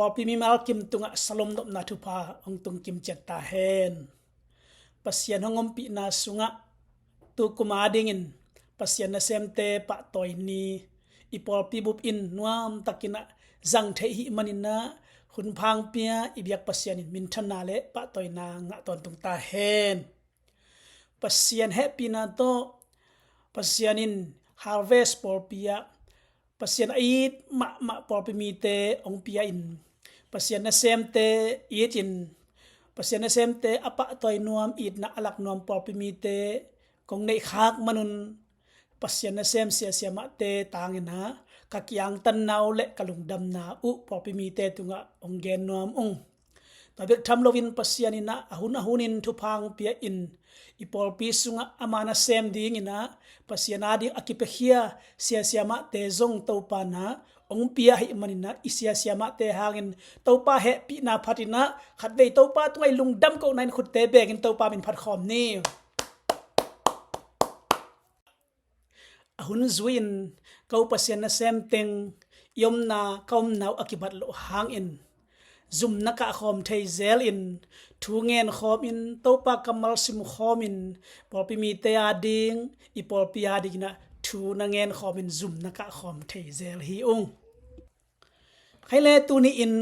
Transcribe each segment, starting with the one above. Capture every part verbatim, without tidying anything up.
Pawlpi mimal kim tungah salom nopna thupha hong tung kim ciat ta hen. Pasian hong ompihna sungah tukum a dingin Pasian nasemte pahtawi ni i pawlpi bup in nuam takin ah zang theih hih manin ah hun phang pia i biak Pasian in minthanna le pahtawina ngah tawntung ta hen. Pasian hehpihna tawh Pasian in Harvest pawlpi ah Pasian a it mahmah pawlpi mite hong pia in, Pasian nasemte it in, Pasian nasemte a pahtawi nuam, itna a lak nuam pawlpi mite kong neih khak manun, Pasian nasem sia siamahte tangin ah ka kiangtanna uh le ka lungdamna uh pawlpi mite tungah hong gen nuam ung. Tua bek tham loin Pasian in ah a hun a hunin thupha hong pia in, i pawlpi sungah ama nasem dingin ah Pasian a ding a kipiakhia sia siamahte zong Topa in ah hong pia ahih manin ah i sia siamahte hangin Topa hehpihna phat in ah khatvei Topa tungah i lungdam kohna in khutte bengin Topa min phat khawm ni. A hun zui-in ko Pasian nasem teng i omna ka omna uh a kibat loh hangin zum na kah khawm thei zel in, thu ngen khawm in, Topa kammal sim khawm in, pawlpi mite a ding, i pawlpi a dingin ah thu na ngen khawm in zum na kah khawm thei zel hi ung. Khaile tuni in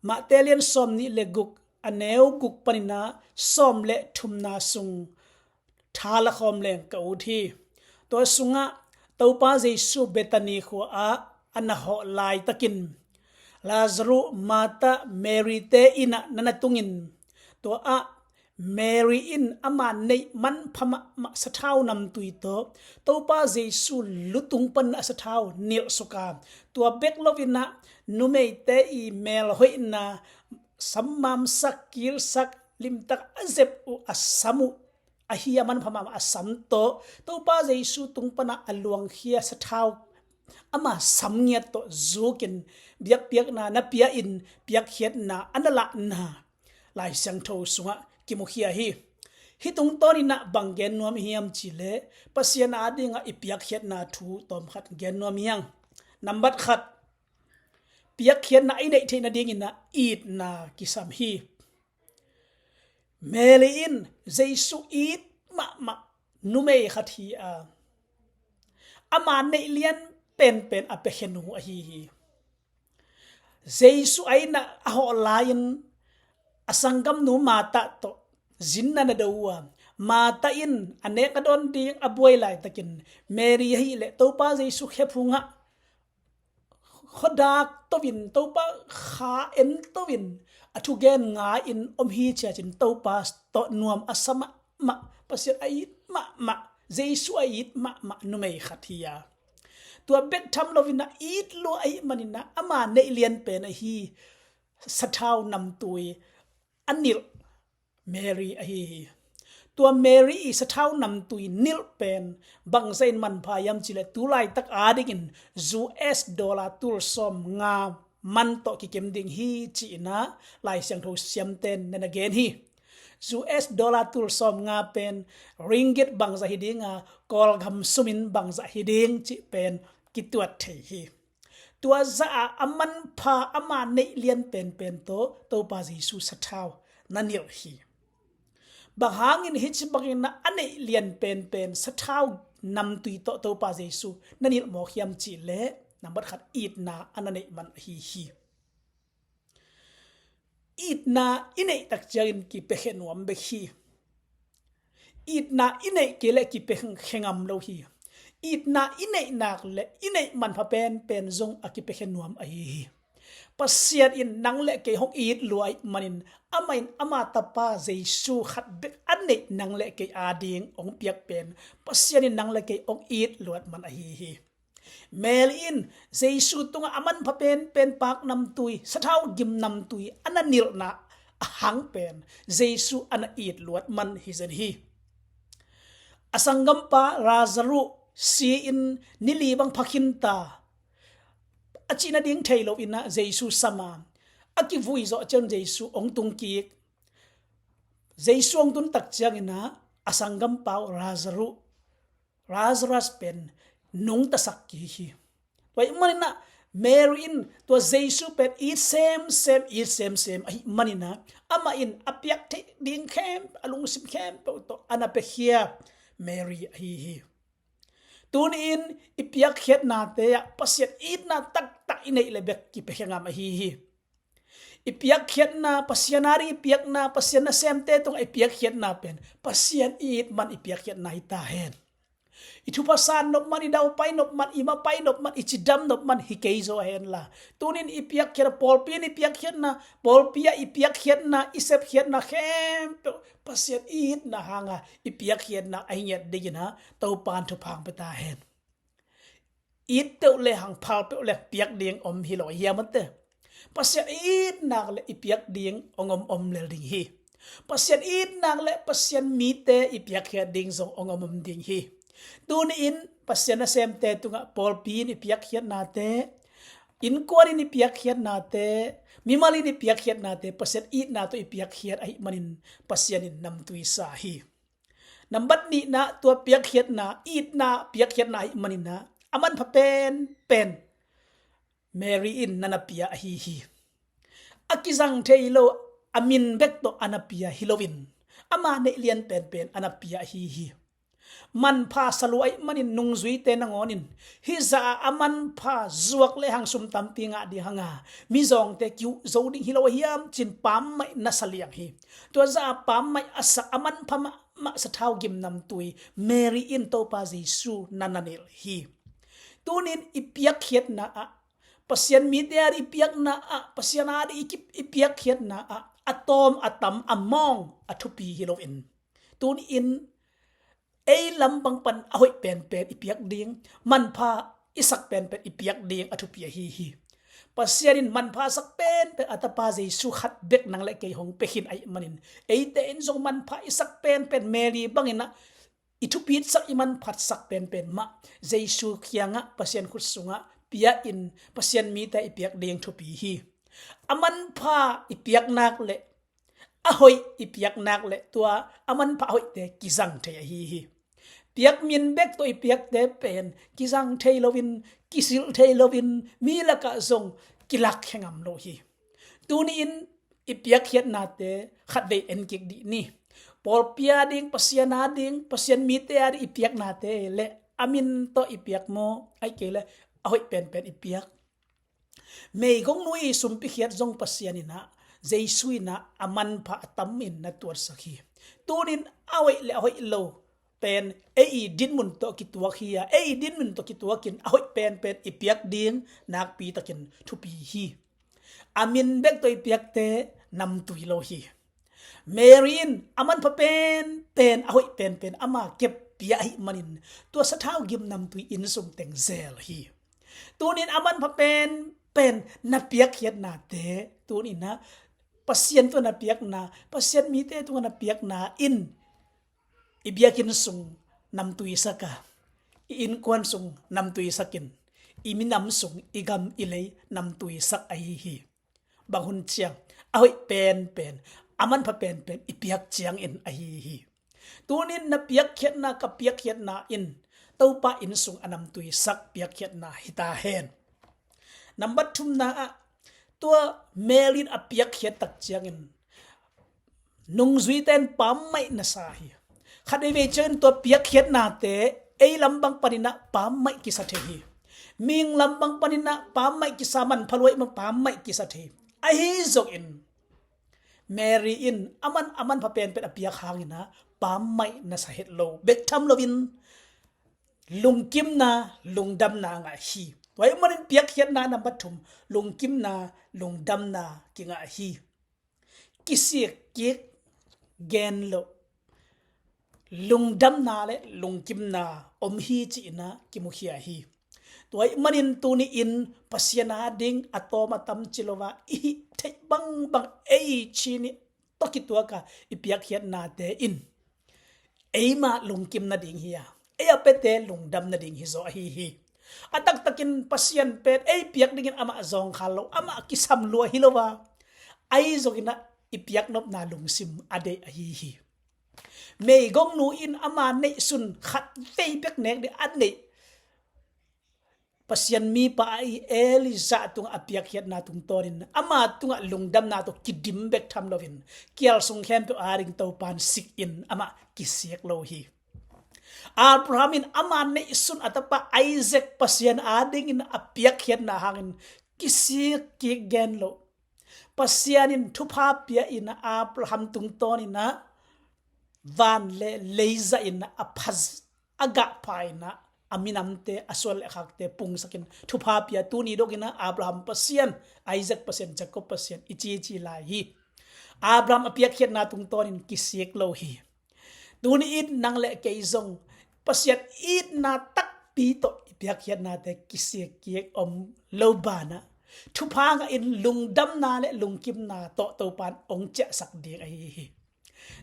Mate lian sawm nih le guk a neu guk panin ah sawm le thumna sung tha la khawm leng ka ut hi. Tua sungah Topa Jesu Bethany khua ah a na hawh laitakin Lazarus, Martha, Mary te inn ah na na tungin, tua ah Mary in ama neih manpha mahmah sathau namtui tawh Topa Jesu lutung pan a sathau nilh suk a, tua bek loin ah numeite i melhoihna, sam mamsak, kilsak, limtak a zep uh a sam uh ahi a manpha mahmah a sam tawh Topa Jesu tung pan ah a luangkhia sathau ama sam ngiat tawh zukin biakpiakna na pia in piakkhiatna a na lahna Lai Siangtho sungah kimukhia hi. Hih tungtawnin ah bang gen nuam hiam cih leh Pasian a dingah i piakkhiatna thu tawmkhat gen nuam hi hang. Nambat khat, piakkhiatna i neih theih nadingin ah itna kisam hi. Mary in Jesu it mahmah numei khat hi a, ama neih lian penpen a piakhia nu ahi hi. Jesu a inn ah a hawh lai-in a sanggamnu Martha tawh zinna na do uh a, Martha in a nek a dawn ding a buai laitakin Mary ahih leh Topa Jesu khephungah khuadak to-in, Topa kha en to-in, a thugen ngai-in om hi ciacin Topa tawh nuam a sa mahmah, Pasian a it mahmah, Jesu a it mahmah numei khat hi a, tua bek tham loin ah it lua ahih manin ah ama neih lian pen ahi sathau namtui a nilh Mary ahi hi. Tua Mary i sathau namtui nilh pen bangzah in manpha hiam cih leh tu laitak a dingin U S dollar tul sawm nga man tawh kikim ding hi ci-in ah Lai Siangtho siamten na na gen hi. U S dollar tul sawm nga pen ringgit bangzah hi ding a, Kawlgam sumin bangzah hi ding cih pen kituat thei hi. Tua zah a, a manpha ama neih lian penpen tawh Topa Jesu sathau na nilh hi. Bang hangin hih ci bangin a neih lian penpen sathau namtui tawh Topa Jesu na nilh mawk hiam cih leh nambat khat itna a na neih man ahi hi. Itna i neih tak ciangin kipiakhia nuam bek hi. Itna i neih kei leh kipiakhia ngam lo hi. Itna i neih nak leh i neih manpha penpen zong a kipiakhia nuam ahi hi. Pasian in nang leh kei hong it lua ahih manin amah in ama tapa Jesu khat bek a neih nang leh kei a ding hong piak pen Pasian in nang leh kei hong it luat man ahi hi. Mary in Jesu tungah a manpha penpen pak namtui, sathau gim namtui a na nilhna a hang pen Jesu a na it luat man hi zen hi. A sanggampa Lazarus si-in ni li bang pha khin ta, a cih nading thei loin ah Jesu sam a, a kivui zawh ciang Jesu hong tung kik. Jesu hong tun tak ciangin ah a sanggampa uh Lazarus, Lazarus pen nungtasak kik hi. Tua ahih manin ah Mary in tua Jesu pen it semsem, it semsem ahih manin ah, amah in a piak theih ding khempeuh, a lungsim khempeuh tawh a na piakhia Mary ahi hi. Tuni-in i piakkhiatnate ah Pasian itna taktak i neih le bek kipiakhia ngam ahi hi. I piakkhiatna, Pasian ading i piakna, Pasian nasemte tungah i piakkhiatna pen Pasian it man i piakkhiatna hi ta hen. I thupha san nop man, i daupai nop man, i mapai nop man, i cidam nop man hi kei zaw hen la, tunin i piakkhiatna, pawlpi in i piakkhiatna, pawlpi ah i piakkhiatna, i sepkhiatna khempeuh Pasian itna hanga i piakkhiatna ahi ngiat dingin ah Topa'n thupha hong pia ta hen. It peuh le hang, phal peuh le piak ding om hi lo hiam, ate? Pasian it nak le i piak ding hong om om lel ding hi. Pasian it nak le Pasian mite i piakkhiat ding zong hong om om ding hi. Tuni-in Pasian nasemte tungah pawlpi in i piakkhiatnate, innkuan in i piakkhiatnate, mimal in i piakkhiatnate Pasian itna tawh i piakkhiat ahih manin Pasian in namtui sa hi. Nambat nihna, tua piakkhiatna, itna piakkhiatna ahih manin ah, a manpha penpen Mary in na na pia ahi hi. A kizang thei lo, a min bek tawh a na pia hi loin, ama neih lian penpen a na pia ahi hi. Manpha sa lua ahih manin nungzuite nangawnin hih zah a manpha zuak le hang sum tampi ngah ding hanga mizawngte kihuh zo ding hi lo hiam ci-in pammaih na sa liang hi. Tua zah a pammaih a sak, a manpha mahmah sathau gim namtui Mary in Topa Jesu na na nilh hi. Tunin i piakkhiatna ah, Pasian mite ading i piakna ah, Pasian ading i kip, i piakkhiatna ah a tawm a tam, a mawng a thupi hi loin, tuni-in ei lam bang pan a hoih penpen i piak ding, manpha i sak penpen i piak ding a thupi ahi hi. Pasian in manpha sak penpen a tapa Jesu khat bek nang le kei hong pia khin ahih manin, eite in zong manpha i sak penpen Mary bangin ah, i thupitsak, i manphatsak penpen mah Jesu kiangah, Pasian khut sungah pia-in Pasian mite i piak ding thupi hi. A manpha i piak nak le a hoih i piak nak le tua a manpha a hoihte kizang thei ahi hi. Piak min bek tawh i piakte pen kizang thei loin, kisilh thei loin, mi lakah zong kilakkhia ngam lo hi. Tuni-in i piakkhiatnate khatvei en kik dih ni. Pawlpi ading, Pasian ading, Pasian mite ading i piaknate le a min tawh i piak maw, ahih kei le a hoih penpen i piak? Meigongnu i sumpi khiat zong Pasian in ah, Jesu in ah a manpha a tam in na tuatsak hi. Tunin a hoih le a hoih lo pen ei i dinmun tawh kituak hi a, ei i dinmun tawh kituakin a hoih penpen i piak ding nakpi takin thupi hi. A min bek tawh i piakte namtui lo hi. Mary in a manpha penpen, a hoih penpen ama kep pia ahih manin tua sathau gim namtui inn sung teng zel hi. Tunin a manpha penpen na piakkhiatnate, tunin ah Pasian tawh na piakna, Pasian mite tungah na piakna in i biakinn sung namtui sak a, i innkuan sung namtui sakin, i minam sung, i gam i lei namtui sak ahi hi. Bang hun ciang a hoih penpen, a manpha penpen i piak ciangin ahi hi. Tunin na piakkhiatna, ka piakkhiatna in Topa inn sung a namtui sak piakkhiatna hi ta hen. Nambat thumna ah, tua Mary in a piakkhiat tak ciangin nungzuite in pammaih na sa hi. Khat veivei ciangin tua piakkhiatnate ei lam bang panin ah pammaih kisa thei hi. Mihing lam bang panin ah pammaih kisa, manpha lua ahih man pammaih kisa thei hi. Ahi zongin Mary in a man, a manpha penpen a piak hangin ah pammaih na sa het lo. Bek tham loin lungkimna, lungdamna ngah hi. Tua ahih manin piakkhiatna nambat thum, lungkimna, lungdamna kingah hi. Kisik kik gen loh, lungdamna le lungkimna om hi ci-in ah kimukhia hi. Tua ahih manin tuni-in Pasian ading a tawm a tam ci lo a, i hih theih bangbang ei ci-in i tawh kituak a i piakkhiatnate in eima lungkim nading hi a, ei a piate lungdam nading hi zaw ahi hi. A taktakin Pasian pen ei piak dingin amah zawngkhal lo, amah kisam lua hi lo a, ahi zongin ah i piaknopna lungsim a deih ahi hi. Meigongnu in ama neihsun khat vei bek nek ding a neih Pasian mipa ahi Elijah tungah a piakkhiatna tungtawnin ama tungah lungdamna tawh kidim bek tham loin kial sung khempeuh ading Topan sikin amah kisik lo hi. Abraham in ama neihsun a tapa Isaac Pasian adingin a piakkhiatna hangin kisik kik gen lo. Pasian in thupha pia in Abraham tungtawnin van le lei zahin a pha, a gahpha in a minamte, a suan le a khakte pungsakin thupha pia. Tuni dongin Abraham Pasian, Isaac Pasian, Jacob Pasian i cici lai hi. Abraham a piakkhiatna tungtawnin kisik lo hi. Tuni in nang le kei zong Pasian itna takpi tawh i piakkhiatnate kisik kik om lo banah thupha ngahin lungdamna le lungkimna tawh Topan hong ciahsak ding ahi hi.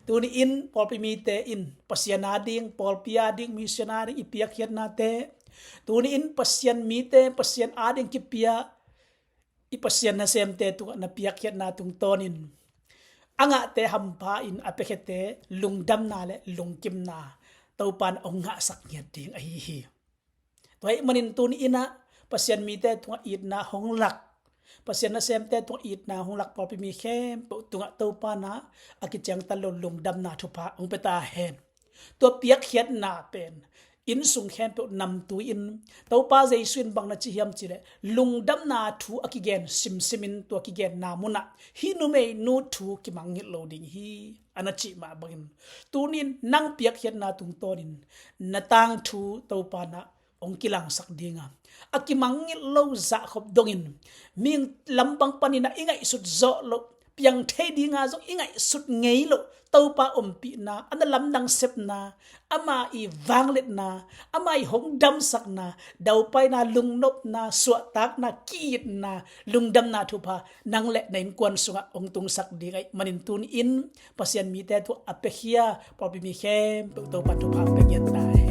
Tuni in pawlpi mite in Pasian ading, pawlpi ading, mission ading i piakkhiatnate, tuni in Pasian mite, Pasian ading kipia i Pasian nasemte tungah na piakkhiatna tungtawnin a ngahte hampha in a piakhiate lungdamna le lungkimna Topan hong ngahsak ngiat ding ahi hi. Tua ahih manin tuni in Pasian mite tungah itna hong lak, Pasian nasemte tungah itna hong lak pawlpi mi khempeuh tungah Topan a kiciangtan lo lungdamna thupha hong pia ta hen. Tua piakkhiatna pen inn sung khempeuh namtui in Topa Jesu in bang na ci hiam cih leh lungdamna thu a kigen simsim in tua kigenna munah hih numeinu thu kimangngilh lo ding hi a na cih mah bangin tuni in nang piakkhiatna tungtawnin na tangthu Topan a hong kilangsak ding a, a kimangngilh lo zahkhop dongin mihing lam bang panin i ngaihsut zawh loh, piang thei dinga zong i ngaihsut ngei loh Topa ompihna, a na lamdang sepna, ama i vangliatna, ama i hong damsakna, daupaina, lungnopna, suahtakna, ki-itna, lungdamna thupha nang le na innkuan sungah hong tungsak ding ahih manin tuni in Pasian mite tungah a piakhia pawlpi mi khempeuh Topan thupha hong pia ngiat ta hen.